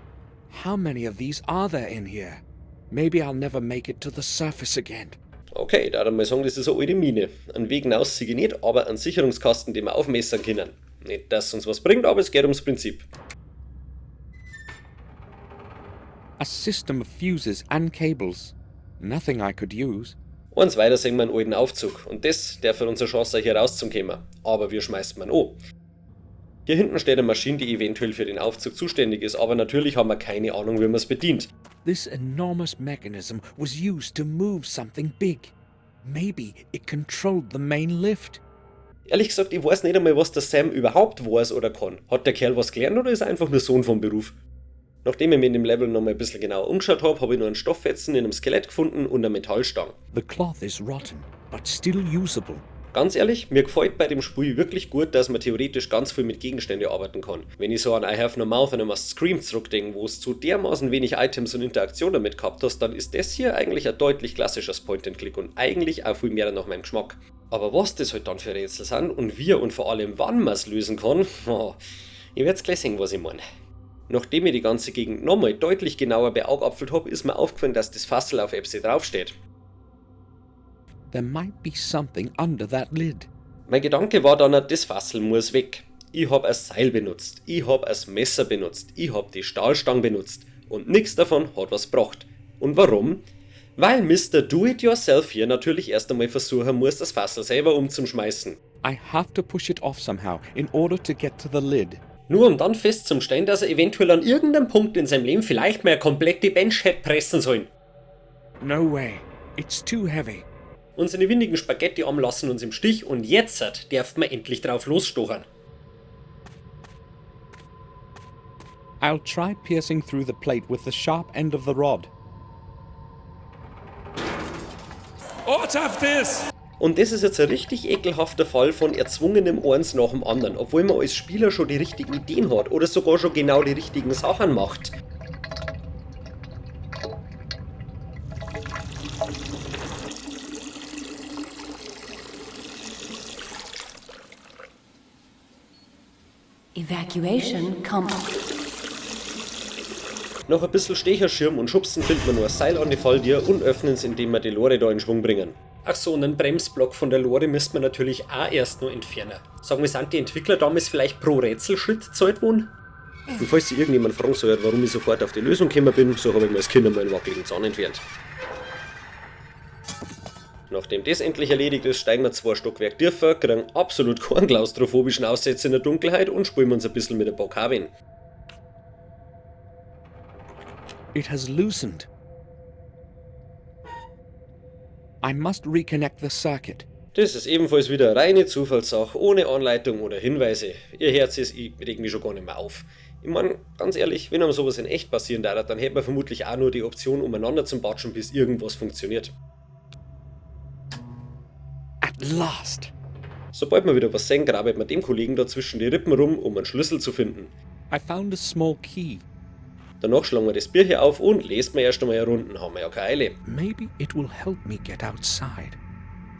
How many of these are there in here? Maybe I'll never make it to the surface again. Okay, da darf ich mal sagen, das ist eine alte Mine. Einen Weg hinaus sehe ich nicht, aber einen Sicherungskasten, den wir aufmessern können. Nicht, dass uns was bringt, aber es geht ums Prinzip. A system of fuses and cables. Nothing I could use. Eins weiter sehen wir einen alten Aufzug und das der für unsere Chance hier rauszukommen. Aber wir schmeißen ihn an. Hier hinten steht eine Maschine, die eventuell für den Aufzug zuständig ist, aber natürlich haben wir keine Ahnung, wie man es bedient. This enormous mechanism was used to move something big. Maybe it controlled the main lift. Ehrlich gesagt, ich weiß nicht einmal, was der Sam überhaupt weiß oder kann. Hat der Kerl was gelernt oder ist er einfach nur Sohn vom Beruf? Nachdem ich mir in dem Level nochmal ein bisschen genauer umgeschaut hab, hab ich noch einen Stofffetzen in einem Skelett gefunden und eine Metallstange. The cloth is rotten, but still usable. Ganz ehrlich, mir gefällt bei dem Spiel wirklich gut, dass man theoretisch ganz viel mit Gegenständen arbeiten kann. Wenn ich so an I Have No Mouth and I Must Scream zurückdenke, wo es zu dermaßen wenig Items und Interaktion damit gehabt hast, dann ist das hier eigentlich ein deutlich klassisches Point-and-Click und eigentlich auch viel mehr nach meinem Geschmack. Aber was das halt dann für Rätsel sind und wie und vor allem wann man es lösen kann, oh, ihr werdet's gleich sehen, was ich meine. Nachdem ich die ganze Gegend nochmal deutlich genauer beaugapfelt hab, ist mir aufgefallen, dass das Fassel auf Epsi draufsteht. There might be something under that lid. Mein Gedanke war dann, das Fassel muss weg. Ich hab ein Seil benutzt, ich hab ein Messer benutzt, ich hab die Stahlstange benutzt und nix davon hat was gebracht. Und warum? Weil Mr. Do-It-Yourself hier natürlich erst einmal versuchen muss, das Fassel selber umzuschmeißen. I have to push it off somehow in order to get to the lid. Nur um dann festzustellen, dass er eventuell an irgendeinem Punkt in seinem Leben vielleicht mal eine komplette Bench hätte pressen sollen. No way. It's too heavy. Unsere windigen Spaghetti-Arm lassen uns im Stich und jetzt darf man endlich drauf losstochern. I'll try piercing through the plate with the sharp end of the rod. Orthaft this! Und das ist jetzt ein richtig ekelhafter Fall von erzwungenem eins nach dem anderen, obwohl man als Spieler schon die richtigen Ideen hat oder sogar schon genau die richtigen Sachen macht. Evacuation come. Nach ein bisschen Stecherschirm und Schubsen findet man nur ein Seil an die Falltür und öffnen es, indem wir die Lore da in Schwung bringen. Ach so, und einen Bremsblock von der Lore müsste man natürlich auch erst noch entfernen. Sagen wir, sind die Entwickler damals vielleicht pro Rätselschritt gezahlt worden? Und falls sich irgendjemand fragen sollte, warum ich sofort auf die Lösung gekommen bin, so habe ich mir als Kind einmal einen wackeligen Zahn entfernt. Nachdem das endlich erledigt ist, steigen wir 2 Stockwerk tiefer, kriegen absolut keinen klaustrophobischen Aussetzer in der Dunkelheit und spielen uns ein bisschen mit ein paar Kabeln. It has loosened. I must reconnect the circuit. Das ist ebenfalls wieder eine reine Zufallssache, ohne Anleitung oder Hinweise. Ihr Herz ist, ich reg mich schon gar nicht mehr auf. Ich mein, ganz ehrlich, wenn einem sowas in echt passieren darf, dann hätte man vermutlich auch nur die Option, umeinander zu batschen, bis irgendwas funktioniert. At last! Sobald wir wieder was sehen, grabelt man dem Kollegen da zwischen die Rippen rum, um einen Schlüssel zu finden. I found a small key. Danach schlagen wir das Bier hier auf und lesen wir erst einmal eine Runde, haben wir ja keine Eile. Maybe it will help me get outside.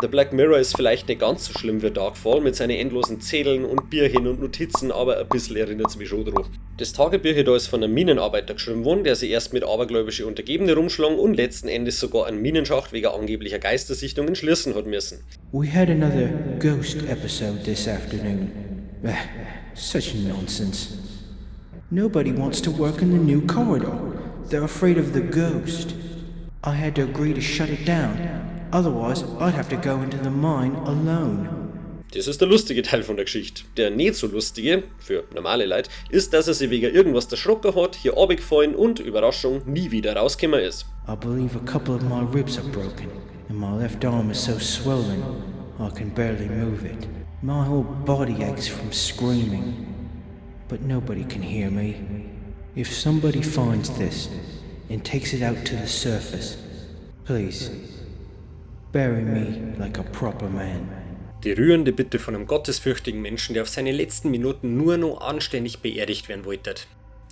The Black Mirror ist vielleicht nicht ganz so schlimm wie Darkfall mit seinen endlosen Zetteln und Bierchen und Notizen, aber ein bisschen erinnert's mich schon dran. Das Tagebücher da ist von einem Minenarbeiter geschrieben worden, der sich erst mit abergläubische Untergebene rumschlagen und letzten Endes sogar einen Minenschacht wegen angeblicher Geistersichtungen schließen hat müssen. We had another ghost episode this afternoon. Such nonsense. Nobody wants to work in the new corridor. They're afraid of the ghost. I had to agree to shut it down. Otherwise, I'd have to go into the mine alone. Das ist der lustige Teil von der Geschichte. Der nicht so lustige, für normale Leute, ist, dass er sich wegen irgendwas erschrocken hat, hier runtergefallen und, Überraschung, nie wieder rausgekommen ist. I believe a couple of my ribs are broken and my left arm is so swollen I can barely move it. My whole body aches from screaming. But nobody can hear me. If somebody finds this and takes it out to the surface, please, bury me like a proper man. Die rührende Bitte von einem gottesfürchtigen Menschen, der auf seine letzten Minuten nur noch anständig beerdigt werden wollte.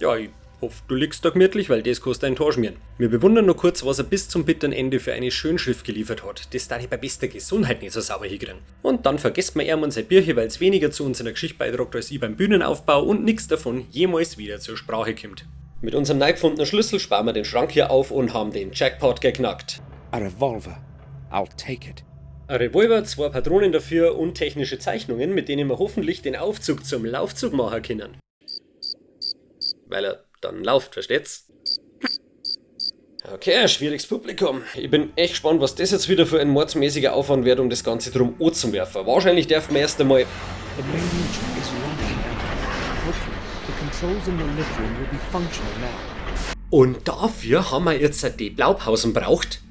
Ja, ich hoffe, du liegst da gemütlich, weil das kostet ein Tor schmieren. Wir bewundern nur kurz, was er bis zum bitteren Ende für eine Schönschrift geliefert hat. Das darf ich bei bester Gesundheit nicht so sauber hinkriegen. Und dann vergisst man ihm und sein Bierchen, weil's weniger zu unserer Geschichte beiträgt als ich beim Bühnenaufbau und nix davon jemals wieder zur Sprache kommt. Mit unserem neu gefundenen Schlüssel sparen wir den Schrank hier auf und haben den Jackpot geknackt. A revolver. I'll take it. Ein Revolver, 2 Patronen dafür und technische Zeichnungen, mit denen wir hoffentlich den Aufzug zum Laufzug machen können. Weil er dann läuft, versteht's? Okay, schwieriges Publikum. Ich bin echt gespannt, was das jetzt wieder für ein mordsmäßiger Aufwand wird, um das Ganze drum anzuwerfen. Wahrscheinlich darf man erst einmal... The main engine is running now. Hopefully, the controls in the lift room will be functional now. Und dafür haben wir jetzt die Blaupausen braucht.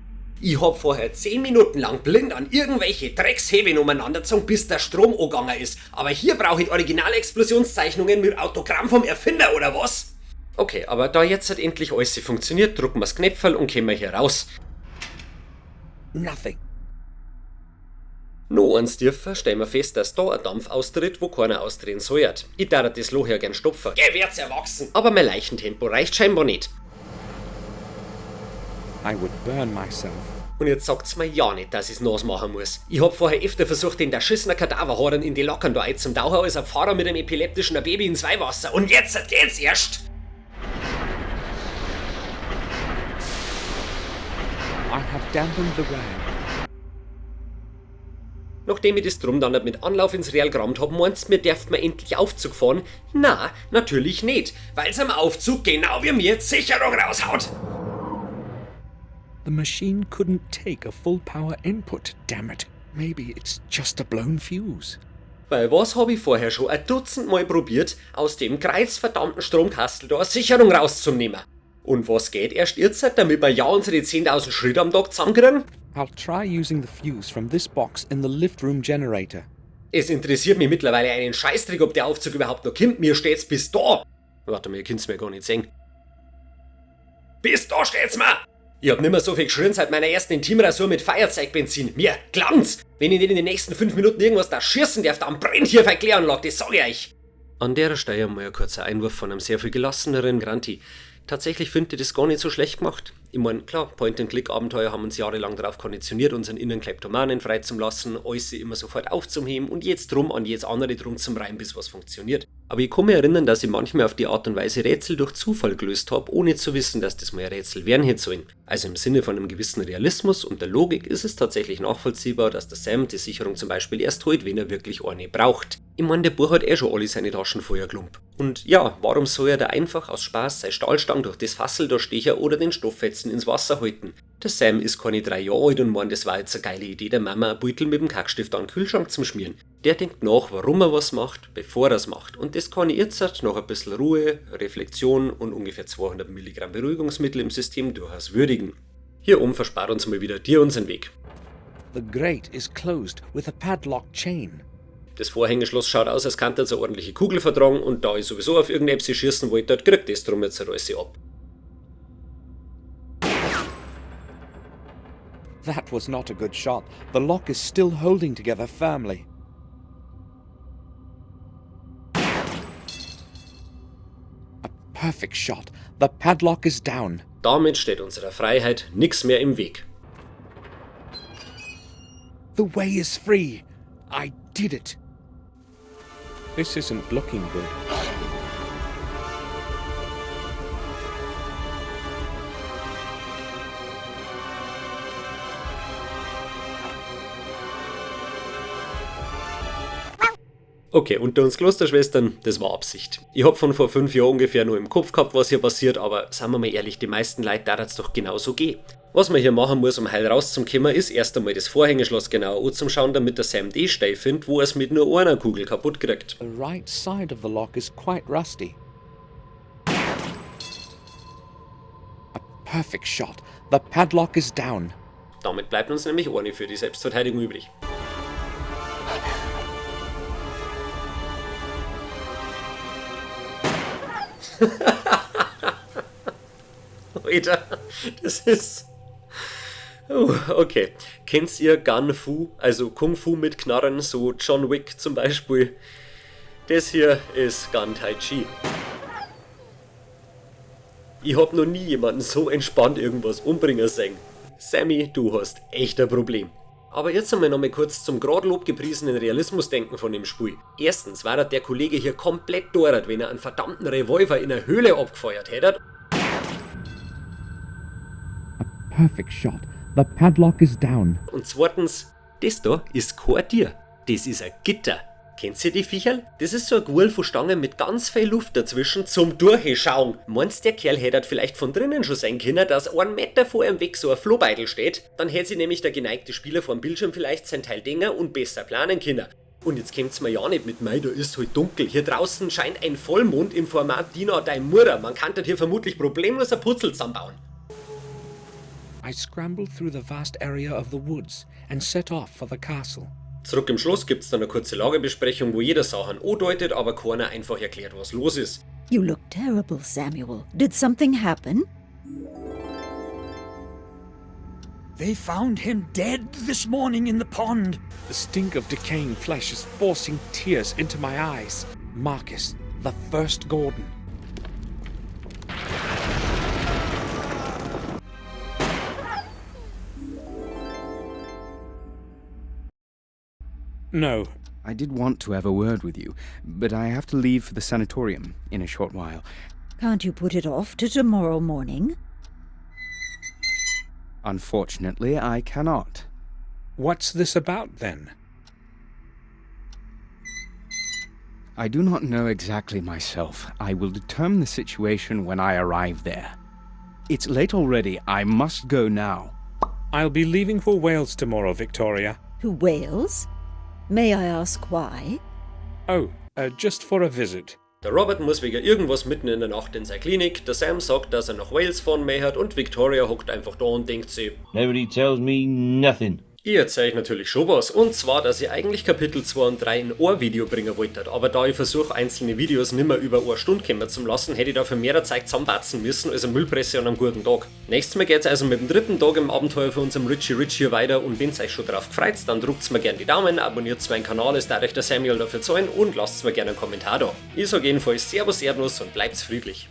Ich hab vorher 10 Minuten lang blind an irgendwelche Dreckshebeln umeinander gezogen, bis der Strom angegangen ist. Aber hier brauche ich Original-Explosionszeichnungen mit Autogramm vom Erfinder, oder was? Okay, aber da jetzt halt endlich alles funktioniert, drücken wir's Knöpferl und kommen hier raus. Nothing. No eins tiefer stellen wir fest, dass da ein Dampf austritt, wo keiner austreten soll. Ich darf das Loch ja gern stopfen. Geh, wird's erwachsen! Aber mein Leichentempo reicht scheinbar nicht. I would burn myself. Und jetzt sagt's mir ja nicht, dass ich's nass machen muss. Ich hab vorher öfter versucht, den derschissenen Kadaverhorn in die Lockern da einzutauchen, als ein Pfarrer mit einem epileptischen Baby ins Weihwasser. Und jetzt geht's erst! I have dampened the rag. Nachdem ich das drum dann mit Anlauf ins Real gerammt hab, meinst mir, darf man endlich Aufzug fahren? Na, natürlich nicht, weil's am Aufzug genau wie mir die Sicherung raushaut. The machine couldn't take a full power input, damn it. Maybe it's just a blown fuse. Weil was hab ich vorher schon ein Dutzend Mal probiert, aus dem kreuzverdammten Stromkastel da eine Sicherung rauszunehmen? Und was geht erst jetzt, damit wir ja unsere 10.000 Schritte am Tag zusammenkriegen? I'll try using the fuse from this box in the lift room generator. Es interessiert mich mittlerweile einen Scheißdreck, ob der Aufzug überhaupt noch kommt. Mir steht's bis da. Warte mal, ihr könnt's mir gar nicht sehen. Bis da steht's mir! Ich hab nimmer so viel geschrien seit meiner ersten Intimrasur mit Feuerzeugbenzin. Mir klang's! Wenn ich nicht in den nächsten 5 Minuten irgendwas da schießen darf, dann brennt hier auf Kläranlage, das sag ich euch! An der Stelle mal ein kurzer Einwurf von einem sehr viel gelasseneren Granti. Tatsächlich finde ich das gar nicht so schlecht gemacht. Ich mein, klar, Point-and-Click-Abenteuer haben uns jahrelang darauf konditioniert, unseren inneren Kleptomanen freizulassen, alles immer sofort aufzuheben und jetzt drum an jedes andere drum zum Reim, bis was funktioniert. Aber ich kann mich erinnern, dass ich manchmal auf die Art und Weise Rätsel durch Zufall gelöst hab, ohne zu wissen, dass das mal ein Rätsel werden hätte sollen. Also im Sinne von einem gewissen Realismus und der Logik ist es tatsächlich nachvollziehbar, dass der Sam die Sicherung zum Beispiel erst holt, wenn er wirklich eine braucht. Ich mein, der Bub hat eh schon alle seine Taschen voller Klump. Und ja, warum soll er da einfach aus Spaß seine Stahlstange durch das Fassel da stechen oder den Stofffetzen ins Wasser halten? Der Sam ist keine 3 Jahre alt und meint, das war jetzt eine geile Idee, der Mama ein Beutel mit dem Kackstift an den Kühlschrank zum Schmieren. Der denkt nach, warum er was macht, bevor er's macht. Und das kann ich jetzt nach ein bisschen Ruhe, Reflexion und ungefähr 200 Milligramm Beruhigungsmittel im System durchaus würdigen. Hier oben verspart uns mal wieder dir unseren Weg. The grate is closed with a padlock chain. Das Vorhängeschloss schaut aus, als könnte es eine ordentliche Kugel vertragen und da ich sowieso auf irgendetwas schießen wollte, kriegt das drum jetzt alles ab. That was not a good shot. The lock is still holding together firmly. A perfect shot. The padlock is down. Damit steht unserer Freiheit nix mehr im Weg. The way is free. I did it. This isn't looking good. Okay, unter uns Klosterschwestern, das war Absicht. Ich hab von vor 5 Jahren ungefähr nur im Kopf gehabt, was hier passiert, aber seien wir mal ehrlich, die meisten Leute darf's doch genauso gehen. Was man hier machen muss, um heil rauszukommen, ist erst einmal das Vorhängeschloss genauer anzuschauen, damit der Sam die Stelle findet, wo er's mit nur einer Kugel kaputt kriegt. The right side of the lock is quite rusty. A perfect shot. The padlock is down. Damit bleibt uns nämlich eine für die Selbstverteidigung übrig. Alter, das ist... Oh, okay. Kennt ihr Gun Fu? Also Kung Fu mit Knarren, so John Wick zum Beispiel. Das hier ist Gun Tai Chi. Ich hab noch nie jemanden so entspannt irgendwas umbringen sehen. Sammy, du hast echt ein Problem. Aber jetzt einmal noch mal kurz zum grad lobgepriesenen Realismusdenken von dem Spiel. Erstens war der Kollege hier komplett dort, wenn er einen verdammten Revolver in der Höhle abgefeuert hätte. A perfect shot. The padlock is down. Und zweitens, das da ist kein Tier. Das ist ein Gitter. Kennt ihr die Viecherl? Das ist so ein Gwirl von Stangen mit ganz viel Luft dazwischen zum Durchschauen. Meinst der Kerl hätte vielleicht von drinnen schon sein können, dass 1 Meter vor ihm weg so ein Flohbeidel steht? Dann hätte sich nämlich der geneigte Spieler vorm Bildschirm vielleicht sein Teil denken und besser planen können. Und jetzt kommt's mir ja nicht mit, mei, da ist halt dunkel. Hier draußen scheint ein Vollmond im Format Dina dein Mutter. Man kann das hier vermutlich problemlos ein Putzel zusammenbauen. I scrambled through the vast area of the woods and set off for the castle. Zurück im Schloss gibt's dann eine kurze Lagebesprechung, wo jeder Sachen andeutet, aber keiner einfach erklärt, was los ist. You look terrible, Samuel. Did something happen? They found him dead this morning in the pond. The stink of decaying flesh is forcing tears into my eyes. Marcus, the first Gordon. No. I did want to have a word with you, but I have to leave for the sanatorium in a short while. Can't you put it off to tomorrow morning? Unfortunately, I cannot. What's this about, then? I do not know exactly myself. I will determine the situation when I arrive there. It's late already. I must go now. I'll be leaving for Wales tomorrow, Victoria. To Wales? May I ask why? Oh, just for a visit. Der Robert muss wegen irgendwas mitten in der Nacht in seine Klinik, der Sam sagt, dass er nach Wales fahren möchte und Victoria hockt einfach da und denkt sich, Nobody tells me nothing. Ich erzähl euch natürlich schon was, und zwar, dass ich eigentlich Kapitel 2 und 3 in ein Video bringen wollte, aber da ich versuche, einzelne Videos nimmer über eine Stunde kommen zu lassen, hätte ich dafür mehr Zeit zusammenbatzen müssen als eine Müllpresse an einem guten Tag. Nächstes Mal geht's also mit dem dritten Tag im Abenteuer für unserem Richie Rich hier weiter und wenn's euch schon drauf gefreut, dann druckt's mir gern die Daumen, abonniert meinen Kanal, es darf euch der Samuel dafür zahlen und lasst mir gerne einen Kommentar da. Ich sag jedenfalls Servus Erdnuss und bleibt's friedlich.